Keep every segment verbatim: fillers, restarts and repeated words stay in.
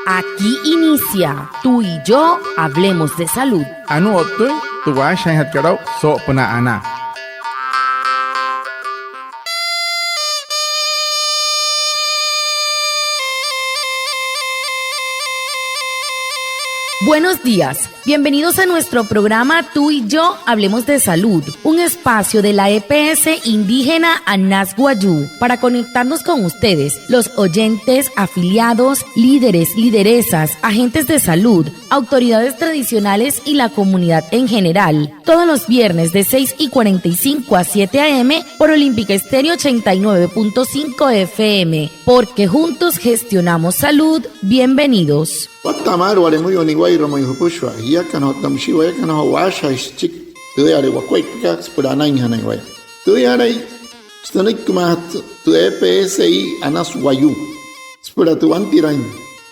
Aquí inicia Tú y yo hablemos de salud. Anuu o'ttüin tü waashajaainjatkat aa'u soo'opünaa anaa. Buenos días. Bienvenidos a nuestro programa Tú y yo hablemos de salud, un espacio de la E P S indígena Anas Wayuu para conectarnos con ustedes, los oyentes, afiliados, líderes, lideresas, agentes de salud, autoridades tradicionales y la comunidad en general. Todos los viernes de seis y cuarenta y cinco a siete a. m. por Olímpica Estéreo ochenta y nueve punto cinco F M, porque juntos gestionamos salud. Bienvenidos. Watta'a maalü wale müyuu niwa'irua mayuu jüpüshua jiakana otta müshii wayakana joo waashajaain süchiki tüüyale wakuaippakat süpüla anainjanain waya. Tüüyalai sünüikimaajatü tü E P S I Anas Wayuu süpüla tü wantiraain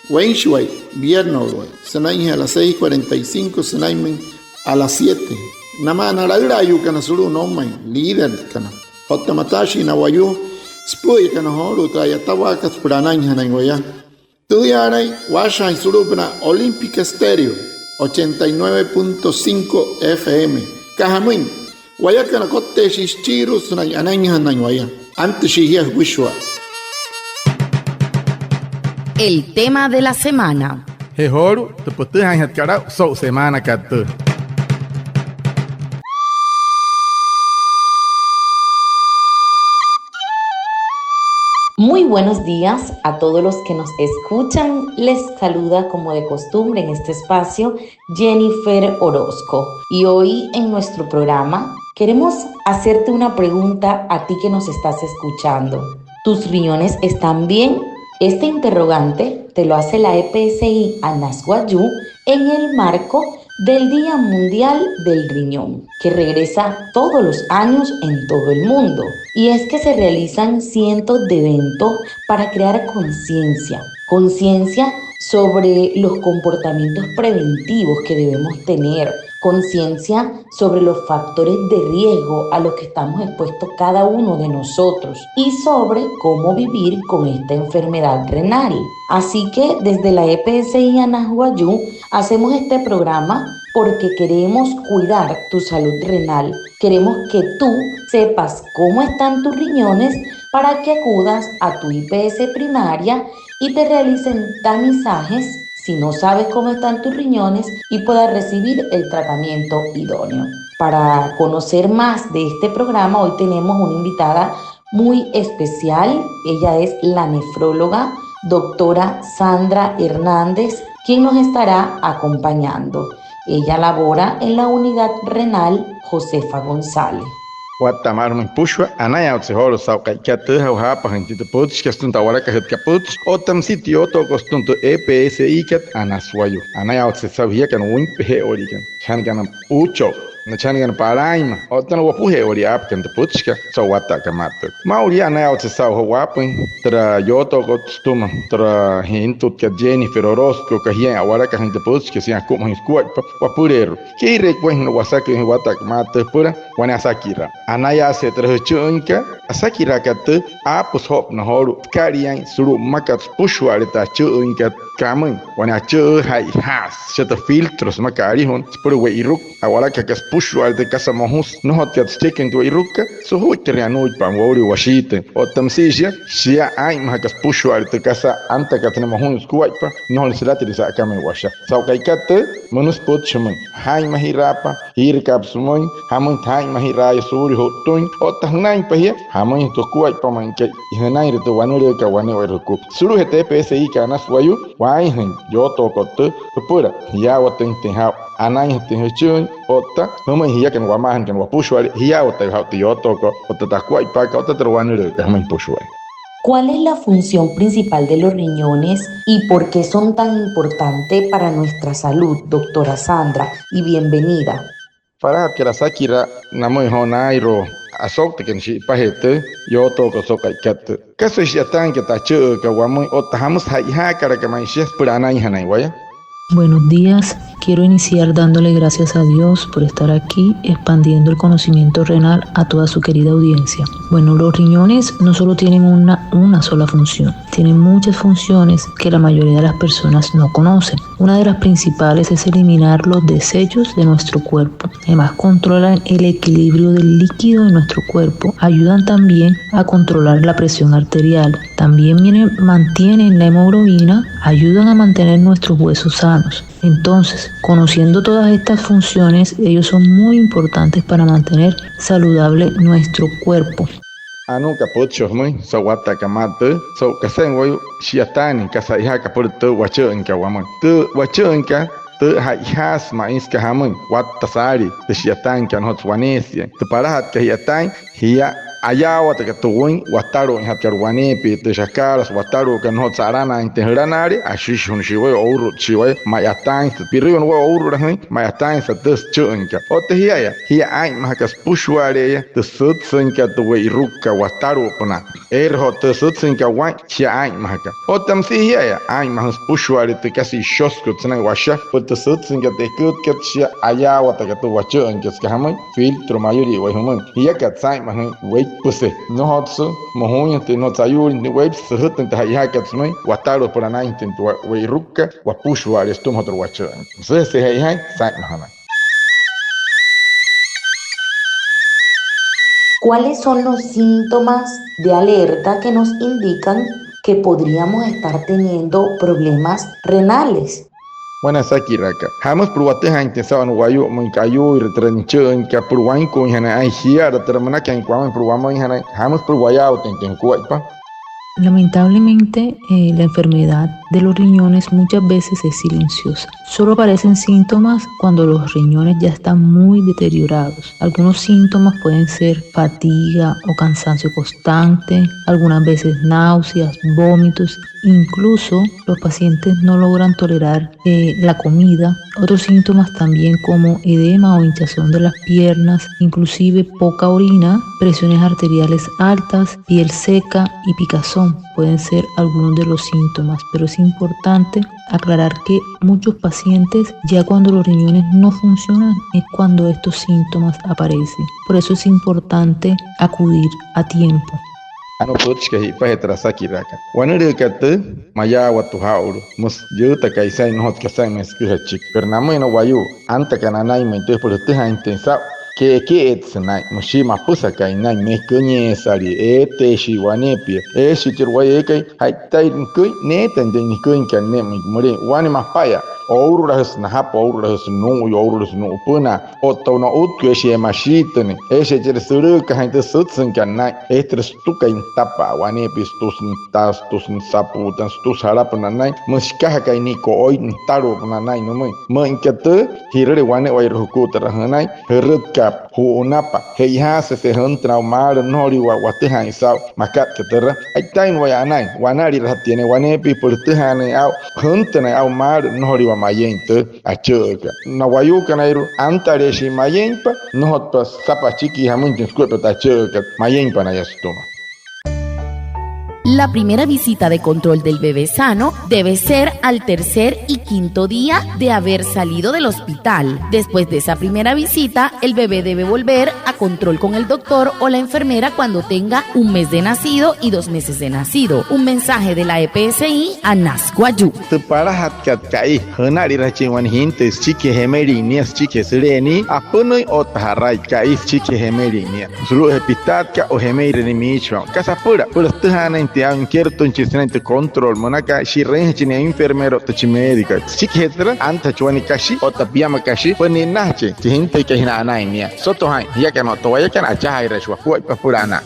weinshiwai, vierneswai, sünainjee a las seis cuarenta y cinco sünainmüin a las siete. Namaa na laülaayuukana sulu'u noumain, líderkana otta mataashii na wayuu süpü'üyakana joolu'u tü a'yatawaakat süpüla anainjanain waya. Tüüyaalain waashajaain sulu'upünaa Olímpica Estéreo ochenta y nueve punto cinco F M. Aka jamüin, wayakana kotteeshii süchiirua sünain anainjanain waya. Antüshii jia jüpüshua. El tema de la semana. Je joolu'u tü pütüjaainjatkat aa'u so'u semaanakat tüü. Muy buenos días a todos los que nos escuchan. Les saluda como de costumbre en este espacio Jennifer Orozco. Y hoy en nuestro programa queremos hacerte una pregunta a ti que nos estás escuchando. ¿Tus riñones están bien? Este interrogante te lo hace la E P S I Anas Wayuu en el marco del Día Mundial del Riñón, que regresa todos los años en todo el mundo. Y es que se realizan cientos de eventos para crear conciencia, conciencia sobre los comportamientos preventivos que debemos tener, conciencia sobre los factores de riesgo a los que estamos expuestos cada uno de nosotros y sobre cómo vivir con esta enfermedad renal. Así que desde la E P S I Anas Wayuu hacemos este programa porque queremos cuidar tu salud renal. Queremos que tú sepas cómo están tus riñones para que acudas a tu I P S primaria y te realicen tamizajes si no sabes cómo están tus riñones y puedas recibir el tratamiento idóneo. Para conocer más de este programa, hoy tenemos una invitada muy especial. Ella es la nefróloga, doctora Sandra Hernández, quien nos estará acompañando. Ella labora en la unidad renal Josefa González. Watta'a maalü jümüin jüpüshua, anayaawatse joolu'u saa'u ka'ikat tüü jaapajüin tü pütchikat sütüma tü a'walakajütkat pütchi otta müsia tü yootookot sütüma tü E P S I kat Anas Wayuu. Anayaawatse saa'u jiakana wüinpeje'ewaliikana, chajanakana puuchon, na chajanakana palaainma otta na wopuje'ewalii aapakana tü pütchikat so'u watta'akat maa tüü. Maa'ulu yaa, anayaawatse saa'u joo waapüin türa yootookot sütüma türa jintutkat Jennifer Orozco, aka jiain a'walakajüin tü pütchikat sünain akumajüin sukuaippa wapüleerua. Kee'ireein wainjana wasaküin joo watta'akat maa tüü süpüla wane asakiraa. Anayaase türa jüchü'üinkat, asakiraakat tüü aapüsü joo na joolu'u sükalia aa'in sulu'u mmakat süpüshua'ale tü achü'üinkat. Kamüin wane achü'ü ja'ijaasü, shia tü filtro sümaka alijuna süpüla we'iruku a'walakajakat süpüshua'ale tü kasa mojusü nnojotkat sücheküin tü we'irukukat, sujuittirüin anuuitpa'a woulia washiitüin. Otta müsia shia, shia aa'inmajaka süpüshua'ale tü kasa antakat sünain mojuin sukuaippa, nnojolüin sülatüle sa'akamüin washa. Saa'u ka'ikat tüü, münüsü pütchi jümüin: jaa'inmajiraapa, jiirakaapa sümüin, jamüinjatü jaa'inmajiraaya suulia ju'ttüin otta jünainpa jia jamüinjatü jukuaippamüin aka jünainre tü wanülüükat wane'ewai jukua. Sulu'ujee tü E P S I kat Anas Wayuu, waainjatüin yootookot tüü süpüla jiyaawatüinjatüin jaa'u, anainjatüin jüchü'üin otta jümüin jiakana wamaajanakana wapüshua'ale, jiyaawatai jaa'u tü yootookot otta tü akuaippaakat otta türa wanülüükat jümüin jüpüshua'a. ¿Cuál es la función principal de los riñones y por qué son tan importantes para nuestra salud, doctora Sandra? Y bienvenida. Palajatkat asakiraa namüin joo naa'irua asouktakana shi'ipajee tü yootookot so'u ka'ikat tüü. ¿Kasa shia ataainkat tü achü'üükat wamüin otta jamüsü ja'ijaakalaka ma'i shia süpüla anainjanain waya? Buenos días. Quiero iniciar dándole gracias a Dios por estar aquí expandiendo el conocimiento renal a toda su querida audiencia. Bueno, los riñones no solo tienen una, una sola función, tienen muchas funciones que la mayoría de las personas no conocen. Una de las principales es eliminar los desechos de nuestro cuerpo. Además, controlan el equilibrio del líquido de nuestro cuerpo. Ayudan también a controlar la presión arterial. También vienen, mantienen la hemoglobina, ayudan a mantener nuestros huesos sanos. Entonces, conociendo todas estas funciones, ellos son muy importantes para mantener saludable nuestro cuerpo. Anuu aka pütchi joo jümüin so'u watta'akat maa tüü, so'u kasain wayuu shi'yataanüin kasa ja'ijaaka apüla tü wachü'üinkat wamüin. Tü wachü'üinkat tü ja'ijaasü ma'i süka jamüin, watta saalii tü shi'yataankat nnojotsü waneesia. Tü palajatkat ji'yataain, jia ayaawataka tü wüin watalu'uinjatkat waneepia, tü shakaalasü watalu'ukat nnojotsü alanaainjatüin jülanaalee, ashishijünüshii waya, ourutshii waya, ma'yataainjatü. Pi'rüiwa waya ourulajüin, ma'yataainjatü tü süchü'üinkat. Otta jia'aya, jia aa'inmajaka süpüshua'ale'eya tü sütsüinkat tü we'irukukat watalu'upünaa. Eere joo tü sütsüinkat waa'in, shia aa'inmajaka. Otta müsia jia'aya, aa'inmajüsü süpüshua'ale tü kasa ishosükat sünain washa, süpüla tü sütsüinkat tü eküütkat, shia ayaawataka tü wachü'üinkat süka jamüin, filtro mayüliiwai jümüin. Jiakat saa'inmajüin weipüse. Nnojotsü mojuinjatüin, nnojotsü ayuulinjatüin weipüse, süjütüin tü ja'ijaakat sümüin watalu'upünaa anainjatüin tü we'irukukat wapüshua'ale sütüma joo tü wachü'üinkat. Müsüjese'e ja'ijain saa'inmajanain. ¿Cuáles son los síntomas de alerta que nos indican que podríamos estar teniendo problemas renales? Wane asakiraaka, ¿jamüsü süpüla watüjaainjatüin saa'u wane wayuu müinka ayuuire türa nüchü'üinkat, süpüla wainkuuinjanain aa'in jiala türa münakainkat wamüin, süpüla wamüinjanain? ¿Jamüsü süpüla wayaawatüinjatüin jukuaippa? Lamentablemente, eh, la enfermedad de los riñones muchas veces es silenciosa. Solo aparecen síntomas cuando los riñones ya están muy deteriorados. Algunos síntomas pueden ser fatiga o cansancio constante, algunas veces náuseas, vómitos. Incluso los pacientes no logran tolerar, eh, la comida. Otros síntomas también como edema o hinchazón de las piernas, inclusive poca orina, presiones arteriales altas, piel seca y picazón pueden ser algunos de los síntomas, pero es importante aclarar que muchos pacientes ya cuando los riñones no funcionan es cuando estos síntomas aparecen. Por eso es importante acudir a tiempo. Anuu pütchika ji'ipajee türa asakiraaka. Wanülüükat tüü, mayaawatü aa'ulu. Müsü yüütakai saa'in, nnojotsü kasain ma'i süküja achiki. Pero namüin na wayuu antakana anain ma'i tüü süpüla jütüjaainjatüin saa'u, ke'eke'etsü naa'in, müshii mapüsakai naa'in, mekünyeesalii, eeteeshii waneepia, eeshii chira wayuu eekai ja'itairü nüküin, neetainjatüin nüküinkat ne'e müin mülin. Wane mapaya, ourulajüsü najapü, ourulajüsü nuu'uya, ourulajüsü nu'upünaa, otta no'utku, eeshii emashiitünüin, eeshii chira sülüükajaain tü sütsüinkat naa'in, eejatüle sütukai nütapa'a waneepia, sütusü nütaa, sütusü nüsapuuta, sütusü jalapünaa naa'in, müsü shikajakai nia ko'oi nütalu'upünaa naa'in nümüin. Müin aka tüü, ji'rüle wane'ewai jukuu türa jünain, jürütka'a ju'unapa, je'ijaasüje jüntünaa aa'u maalü nnojoliwa watüjaain saa'u. Makat aka türa, ja'itaina waya anain, wanalirajatüya nia waneepia süpüla jütüjaanüin aa'u, jüntünaa aa'u maalü nnojoliwa mayein tü achü'ükat. Na wayuukanairua antaleeshii mayeinpa, nnojotpa süsapa achikii jamüinjatüin sukuaippa tü achü'ükat, mayeinpa naya sütüma. La primera visita de control del bebé sano debe ser al tercer y quinto día de haber salido del hospital. Después de esa primera visita, el bebé debe volver a control con el doctor o la enfermera cuando tenga un mes de nacido y dos meses de nacido. Un mensaje de la E P S I Anas Wayuu. Tü palajatkat ka'i, jünalirajachin wane jintüi süchikijee jemelin nia, süchikijee süle'e nii, apünüin otta ja'rai, ka'i süchikijee jemelin nia. Sulu'ujee pitaatkat o jemeire nia miichi ma'i. Kasa apüla, apüla sütüjaanainjatüin aa'u nikerotüinjachin sünain tü control münaka, shi'rüinjachin nia enfermero otta chi médico. Süchikijee türa, antajachi wane kashi otta piama kashi süpüla ni'nnajachin chi jintüikai jünain anain nia. Soto jaa'in, jiakana otta wayakana, achajaajiraashii wakuaippa süpüla anaa.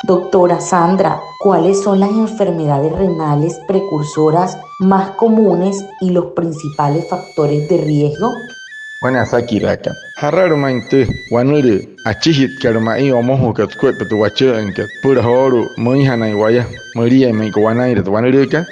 Doctora Sandra, ¿cuáles son las enfermedades renales precursoras más comunes y los principales factores de riesgo? Wane asakiraaka, ¿jaralü ma'i tü wanülüü achijitkalü ma'i omojukat sukuaippa tü wachü'üinkat süpüla joolu'u müinjanain waya müliain ma'i aka wanainre tü wanülüükat?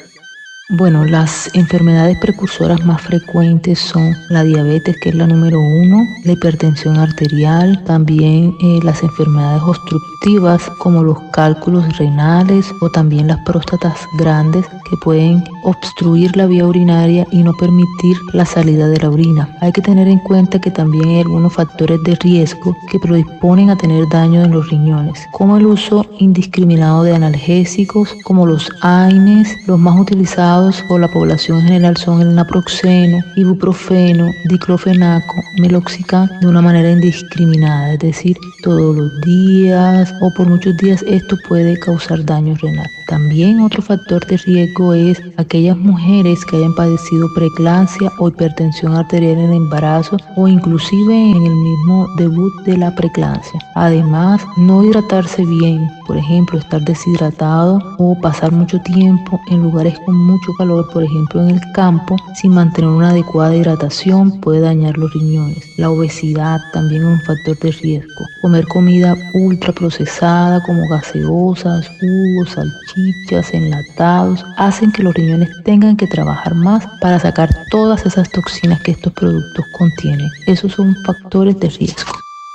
Bueno, las enfermedades precursoras más frecuentes son la diabetes, que es la número uno, la hipertensión arterial, también eh, las enfermedades obstructivas como los cálculos renales o también las próstatas grandes que pueden obstruir la vía urinaria y no permitir la salida de la orina. Hay que tener en cuenta que también hay algunos factores de riesgo que predisponen a tener daño en los riñones, como el uso indiscriminado de analgésicos como los aines, los más utilizados por la población general son el naproxeno, ibuprofeno, diclofenaco, meloxicam, de una manera indiscriminada, es decir, todos los días o por muchos días, esto puede causar daño renal. También otro factor de riesgo es aquellas mujeres que hayan padecido preeclampsia o hipertensión arterial en el embarazo o inclusive en el mismo debut de la preeclampsia. Además, no hidratarse bien, por ejemplo, estar deshidratado o pasar mucho tiempo en lugares con mucho calor, por ejemplo, en el campo, sin mantener una adecuada hidratación, puede dañar los riñones. La obesidad también es un factor de riesgo. Comer comida ultraprocesada como gaseosas, jugos, salchichas, enlatados, hacen que los riñones tengan que trabajar más para sacar todas esas toxinas que estos productos contienen. Esos son factores de riesgo.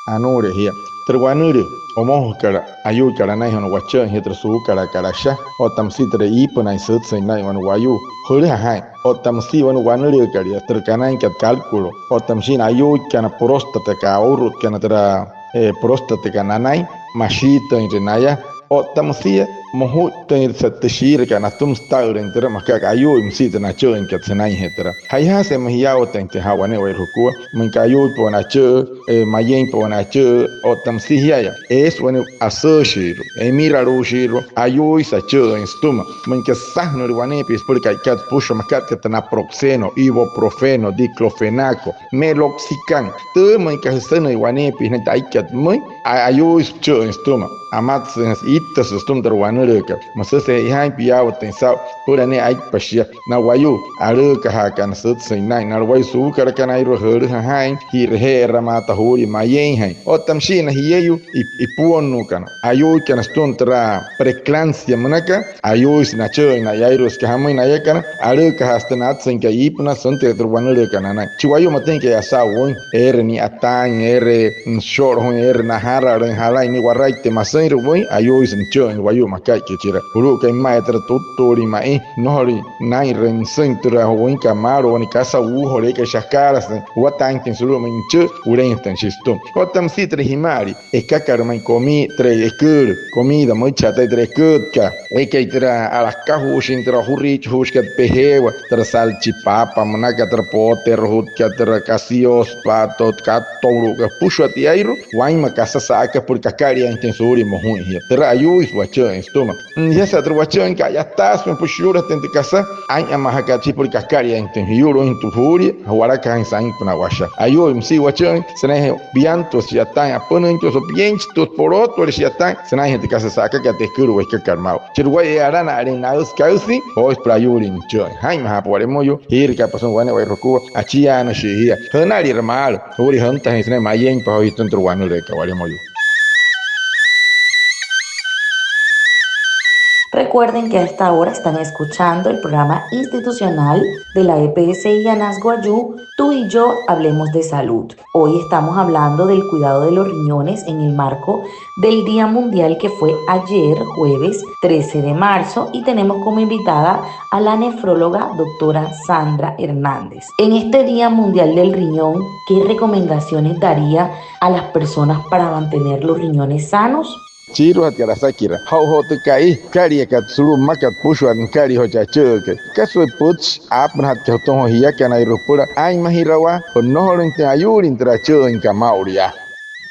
Anuule jia. Tü wanülüü omojukalü ayuuikalü anain, wane wachü'üin jia tü suukalaakat asha. Otta müsia tü iipünaain sütsüin naa'in wane wayuu, jülüja jaa'in. Otta müsia wane wanülüükat, tü kanainkat cálculo. Otta müsia na ayuuikana, próstatakat, ourutkana türa, eh, próstatakat nanain, mashiitüinre naya. Otta müsia mojuittüinre tü shiirekat natüma süta'ülüin türa, maa aka ayuuin müsia tü nachü'üinkat sünainjee türa. Ja'ijaasü maa jiyaawatüinjatüin jaa'u wane'ewai jukua, müin aka ayuuipa wane achü'ü, eh, mayeimpa wane achü'ü, otta müsia jiaya, eesü wane asüüshiirua, emiraluushiirua, ayuuisü achü'üin sütüma. Müin aka süsajünüle waneepia süpüla ka'ikat süpüshua, maa aka tü naproxeno, ibuprofeno, diclofenaco, meloxicam. Tü müin aka jüsünüin waneepia sünain tü aikat pümüin, a-, ayuuisü püchü'üin sütüma. Amatsüinjasü, ittasü sütüma tü wanülüükat. Müsüse che'ojaain piyaawatüin saa'u süpüla ne'e aitpa shia na wayuu alü'ükajaakana sütsüin naa'in, na wayuu suukalaakanairua, jülüja jaa'in, ji'reje'eramaata juulia mayeinjain. Otta müshii na jieyuu ip-, ipuonnuukana, ayuuikana sütüma türa preeclampsia münaka, ayuuisü nachü'üin na'yairua, süka jamüin nayakana alü'ükajaasü tü natsüinkat iipünaa, süntüin tü wanülüükat nanain. Chi wayuu matüinka'i asa'a wüin, eere ni'yataain, eere nüsho'lojüin, eere najaralüin, jalain nia waraittüin masüinrüin wüin, ayuuisü nüchü'üin wayuu makai. Kachira julu'ukai mma türa tuttuulin ma'i, nnojolüin naa'inrüin nüsüin türa wüinkat maalü, wane kasa wuujole eekai shakaalasüin, juwataainjatüin sulu'umüin nüchü'ü, wuleinjatüin shia sütüma. Otta müsia türa jima'alii ekakat ma'i, komi-, türa eküülü, comida, müichijatai türa eküütkat, eekai türa a'lakajuushin, türa ojuriichijuushikat pejeewa, türa salchipapa münaka, türa pooterojutkat, türa kasiospaatotkat, kattoulu'ukat, süpüshua tiairua, wainma kasa sa'aka süpüla kakaliainjatüin suulia mojuin jia. Türa ayuuisü wachü'üin sütüma. Shiasa türa wachü'üinkat, a'yataasü süpüla shiyuulajatüin tü kasa aa'inmajaakat, süpüla kakaliainjatüin, jiyu'lüinjatü juulia, ju'walakajaain sainküpünaa washa. Ayuuisü müsia wachü'üin sünainjee piantua shi'yataain, apünüintua, sopienchitua, polootüle shi'yataain sünainjee tü kasa sa'akakat tü eküülü wekakat maa'u. Chi wayuu e'alana'alein naüsü kaüsüin, joo'ui süpüla ayuulin nüchü'üin. Jaa'inmajaapa wa'lemüyuu, jiirakaapa sümüin wane'ewai jukua, achiaanüshii jia. Jünalira maalü juulia jüntajüin sünain mayeinpa joo jia sütüma tü wanülüükat, wa'lemüyuu. Recuerden que a esta hora están escuchando el programa institucional de la E P S I Anas Wayuu, Tú y yo hablemos de salud. Hoy estamos hablando del cuidado de los riñones en el marco del Día Mundial que fue ayer, jueves trece de marzo, y tenemos como invitada a la nefróloga doctora Sandra Hernández. En este Día Mundial del Riñón, ¿qué recomendaciones daría a las personas para mantener los riñones sanos? Chiiruajatkat asakira, jaa'u joo tü ka'i sükaliakat sulu'u mmakat süpüshua nükalia joo chi achü'ükai. Kasa wayuu pütchi aapünajatkat jütüma joo jiakanairua süpüla aa'inmajirawaa, süpüla nnojolüinjatüin ayuulin tü achü'üinkat maa'ulu yaa.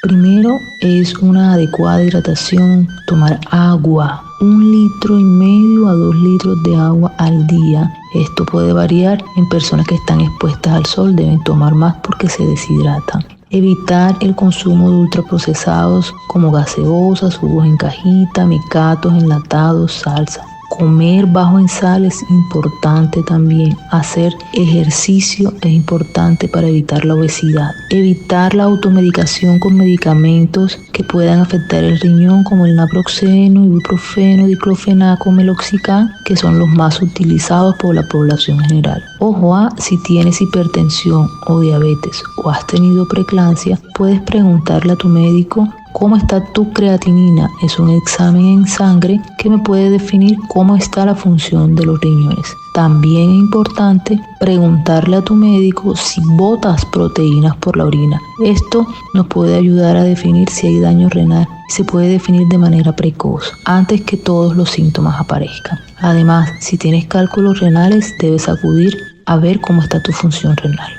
Primero es una adecuada hidratación, tomar agua, un litro y medio a dos litros de agua al día. Esto puede variar en personas que están expuestas al sol, deben tomar más porque se deshidratan. Evitar el consumo de ultraprocesados como gaseosas, jugos en cajita, mecatos, enlatados, salsa. Comer bajo en sal es importante también. Hacer ejercicio es importante para evitar la obesidad. Evitar la automedicación con medicamentos que puedan afectar el riñón, como el naproxeno, ibuprofeno, diclofenaco, meloxicam, que son los más utilizados por la población general. Ojo a, si tienes hipertensión o diabetes o has tenido preeclampsia, puedes preguntarle a tu médico cómo está tu creatinina. Es un examen en sangre que me puede definir cómo está la función de los riñones. También es importante preguntarle a tu médico si botas proteínas por la orina. Esto nos puede ayudar a definir si hay daño renal. Se puede definir de manera precoz, antes que todos los síntomas aparezcan. Además, si tienes cálculos renales, debes acudir a ver cómo está tu función renal.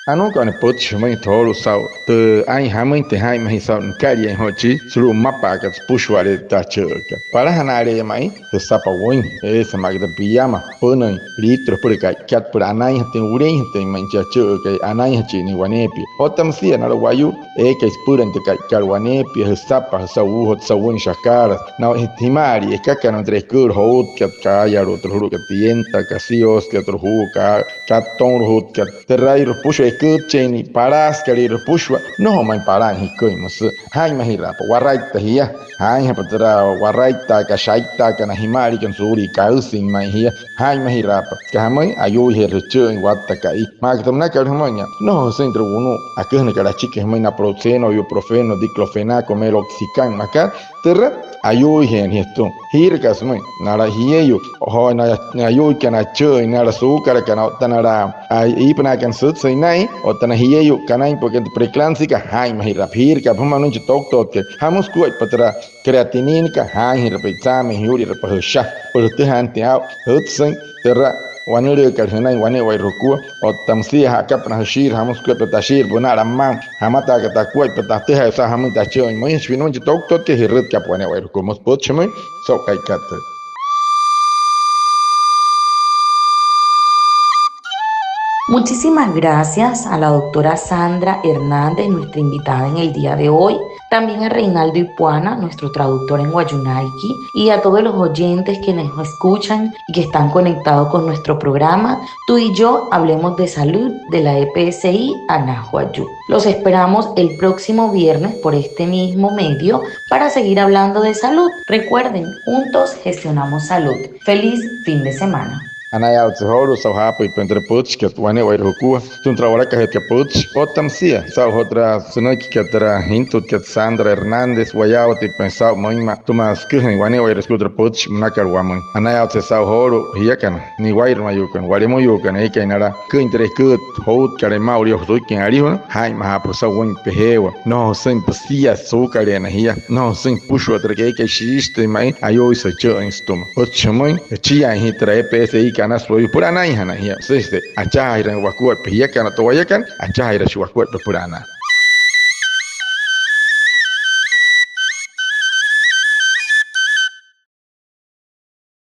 Anuuka wane pütchi jümüin joolu'u saa'u tü aa'in jamüin, tü jaa'inmajüin saa'u nükaliain joo chi sulu'u mmapa'akat süpüshua'ale'eya tü achü'ükat. Palajana'ale'eya ma'i jüsapa wüin, eesü maa aka tü piama süpünüin litro süpüla ka'ikat, süpüla anainjatüin, wuleinjatüin ma'i chi achü'ükai, anainjachin nia waneepia. Otta müsia nala wayuu eekai süpülain tü ka'ikat waneepia, jüsapa, jüsa uujotsü, jüsa wüin shakaalasü. Na jima'alii ekakana türa eküülü joutkat, kaayalu'u türa julu'ukat tienda, kasioskat, türa juukat, kattounrujutkat, türa airua jüpüshua eküütchein, palaasükalüirua jüpüshua, nnojo ma'i palaain jiküin müsü. Jaa'inmajiraapa, waraittaa jia. Jaainjapa türa waraittaakat, shaittaakat na jima'aliikana suulia kaüsüin ma'i jia. Jaa'inmajiraapa, süka jamüin, ayuuijeerü jüchü'üin watta ka'i. Maa aka tü münakat jümüin, nnojo jüsüin türa wunu'u aküjünakat achiki jümüin naproxeno, ibuprofeno, diclofenaco, meloxicam, maa aka türa ayuuijeena jia sütüma. Jiiraka sümüin, nala jieyuu, joo na ayuuikana achü'üin, nala suukalakana otta nala iipünaakana sütsüin naa'in, otta na jieyuu kanainpü'ükana tü preeclampsiakat, jaa'inmajiraapa. Jiiraka jümüin nünüiki chi toktotkai, jamüsü sukuaippa türa creatininekat, jaainjirapa examen, jiyu'lirapa jüsha süpüla jütüjaanüin aa'u jütsüin türa wanülüükat jünain wane'ewai jukua. Otta müsia ja'akapünaa jüshiirü, jamüsü sukuaippa tashiirü pünala pümaa, jamataaka takuaippa tatüjaa saa'u jamüin tachü'üin. Müinjachi pia nünüiki chi toktotkai, ji'rütkapa wane'ewai jukua. Müsü pütchi jümüin so'u ka'ikat tüü. Muchísimas gracias a la doctora Sandra Hernández, nuestra invitada en el día de hoy, también a Reinaldo Ipuana, nuestro traductor en wayuunaiki, y a todos los oyentes que nos escuchan y que están conectados con nuestro programa Tú y yo hablemos de salud de la E P S I Anas Wayuu. Los esperamos el próximo viernes por este mismo medio para seguir hablando de salud. Recuerden, juntos gestionamos salud. Feliz fin de semana. Anayaawatsü joolu'u saa'u jaapüitpain türa pütchikat wane'ewai jukua sütüma türa a'walakajütkat pütchi. Otta müsia saa'u joo türa sünüikikat türa jintutkat Sandra Hernández, wayaawatüitpain saa'u müinma sütüma süküjüin wane'ewai sukua türa pütchi münakat wamüin. Anayaawatsü saa'u joolu'u jiakana niwairümayuukana, wa'lemüyuukana eekai nala jüküin türa eküüt joutkat maa'ulu yaa suukin alijuna, jaa'inmajaapa jüsa wüin pejeewa. Nnojo jüsüin püsia suukaleena jia, nnojo jüsüin süpüshua türa eekai shiishitüin ma'i ayuuisü jüchü'üin sütüma. Pütchi jümüin, jüchiaain jia türa E P S I Anas Wayuu süpüla anainjanain jia. Süsü achajaajiraain wakuaippa jiakana otta wayakana, achajaajiraashii wakuaippa süpüla anaa.